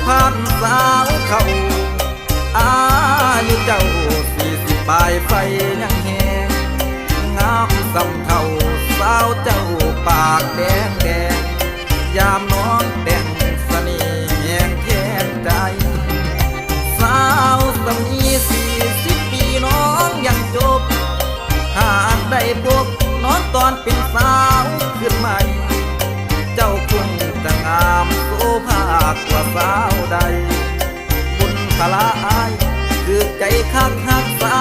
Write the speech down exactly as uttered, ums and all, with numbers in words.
ผ่านสาวเขา อายุเจ้าสี่สิบปลายไฟยังแฮง งามส่ำเฒ่าสาวเจ้าปากแดงแดง ยามน้องแต่งเสน่ห์แฮงแทนใจ สาวสำนีสี่สิบปีน้องยังจบ หากได้พบน้องตอนเป็นสาวขึ้นใหม่ เจ้าคงจะงามโสภากว่าสาวใด บุญพละอาย คือใจคักฮักสา